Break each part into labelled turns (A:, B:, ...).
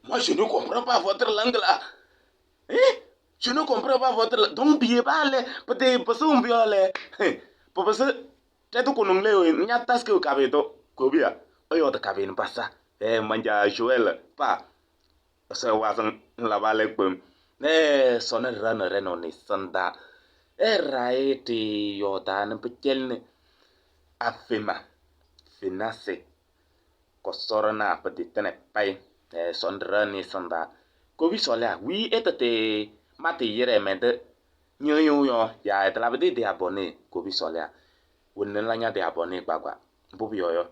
A: Moi, je ne comprends pas votre langue là. Hein? Je ne comprends pas votre langue. Donc, billet pas le, peut-être parce qu'on viole. Parce que tetu kunungle we nyatas ke kabeto kobia. Oyo ta kabin pasa. Eh manja Joël pa. Se wazan la vale pum. Eh sonne rana reno ni sanda. Eh raeti yo ta ne pechelne afema. Finase. Kosorana petitene pai. Eh sondra ni sanda. Kobi solea oui etete mate yere mende nyo yo ya etla de de abonné kobi solea. Wone la nya de abonné gbagba. Mbubi yoyo.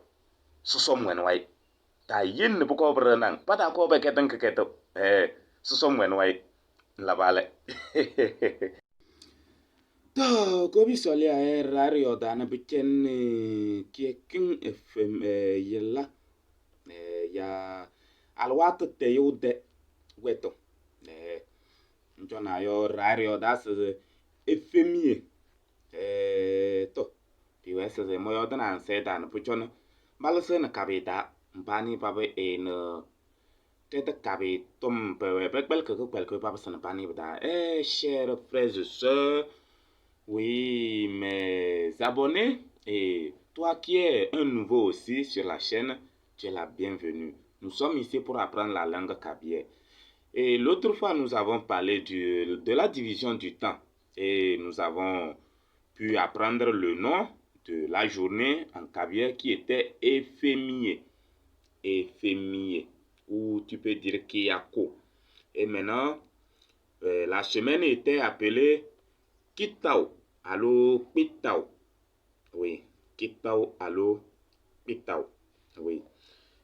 A: Soso mwen wai. Ta yin ne buko brenang. Pata ko be keten keketo. Eh soso mwen wai. La vale. To kobi solea e radio da na bichen kiekin FM yella. Ya alwato te yude weto. Njona yo radio da se efemie. To piwese se moyo da na se da na puchono. Balse na kabita mbani babe e na tete kabi tom pe pe pel que pel que papa se na bani da. Eh chers frères et sœurs, oui mes abonnés et toi qui es un nouveau aussi sur la chaîne, tu es la bienvenue. Nous sommes ici pour apprendre la langue kabyè. Et l'autre fois, nous avons parlé de la division du temps. Et nous avons pu apprendre le nom de la journée en kabyè qui était Éphémie. Éphémie, ou tu peux dire Kiyako. Et maintenant, la semaine était appelée Kitao, allo Pitao. Oui, Kitao, allo Pitao. Oui.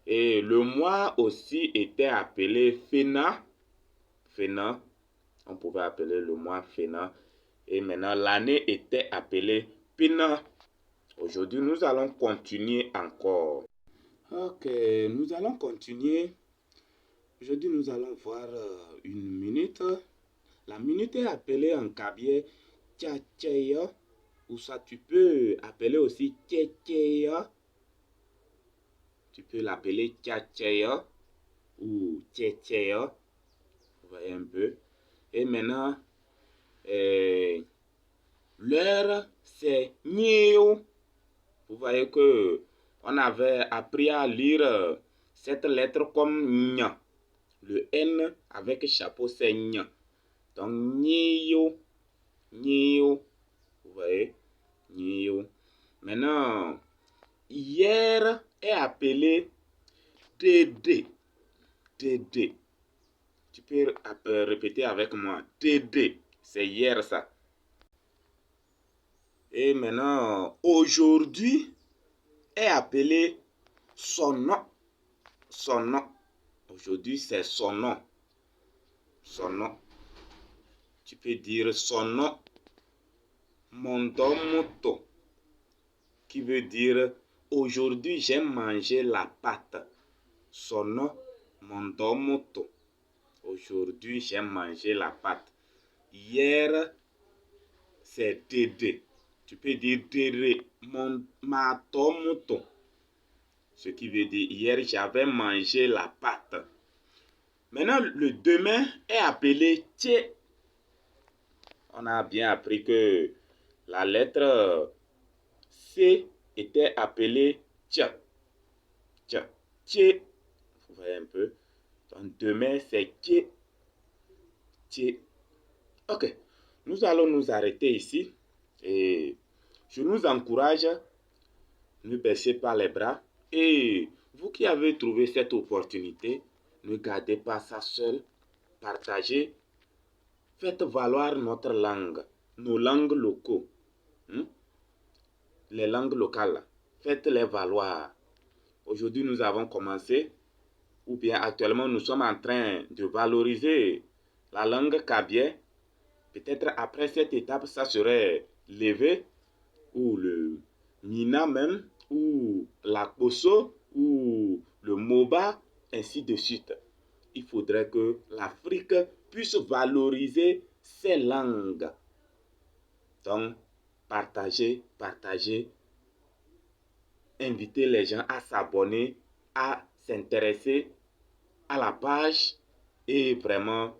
A: Et le mois aussi était appelé Fena. Fena. On pouvait appeler le mois Fena. Et maintenant, l'année était appelée Pina. Aujourd'hui, nous allons continuer encore. Ok, nous allons continuer. Aujourd'hui, nous allons voir une minute. La minute est appelée en kabyè Tchatcheya, ou ça tu peux appeler aussi Tchétchéya. Tu peux l'appeler Tchatcheya ou Tchétchéya. Vous voyez un peu. Et maintenant, l'heure, c'est Niou. Vous voyez que on avait appris à lire cette lettre comme Nya. Le N avec chapeau, c'est Nya. Donc, Nio, Nio. Vous voyez, Nio. Maintenant, hier est appelé DD. DD. Tu peux répéter avec moi. DD. C'est hier ça. Et maintenant, aujourd'hui est appelé son nom. Son nom. Aujourd'hui, c'est son nom. Son nom. Tu peux dire son nom. Mondomoto. Qui veut dire aujourd'hui, j'ai mangé la pâte. Son nom, Mondomoto. Aujourd'hui, j'ai mangé la pâte. Hier, c'est Dédé. Tu peux dire Déré, mon matomoto. Ce qui veut dire hier, j'avais mangé la pâte. Maintenant, le demain est appelé Tché. On a bien appris que la lettre C était appelée Tché. Tché. Tché. Vous voyez un peu. Donc, demain, c'est Tché. Tché. Ok. Nous allons nous arrêter ici. Et je nous encourage, ne baissez pas les bras. Et vous qui avez trouvé cette opportunité, ne gardez pas ça seul. Partagez. Faites valoir notre langue, nos langues locaux. Les langues locales. Faites-les valoir. Aujourd'hui, nous avons commencé, ou bien actuellement, nous sommes en train de valoriser la langue kabyè. Peut-être après cette étape, ça serait l'éwé, ou le mina même, ou la kposso, ou le moba, ainsi de suite. Il faudrait que l'Afrique puisse valoriser ses langues. Donc, partagez, partagez, invitez les gens à s'abonner, à s'intéresser à la page et vraiment,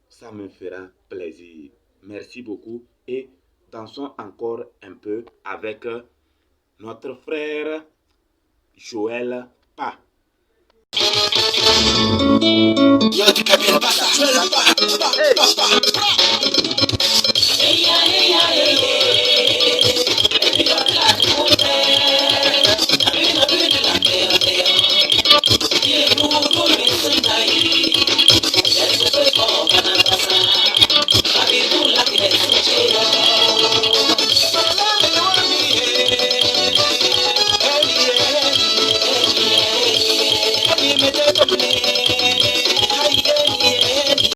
A: ça me fera plaisir. Merci beaucoup et dansons encore un peu avec notre frère Joël Pa.
B: Yo, tu capes pas ça. Joël Pa, Pa, Pa, Pa.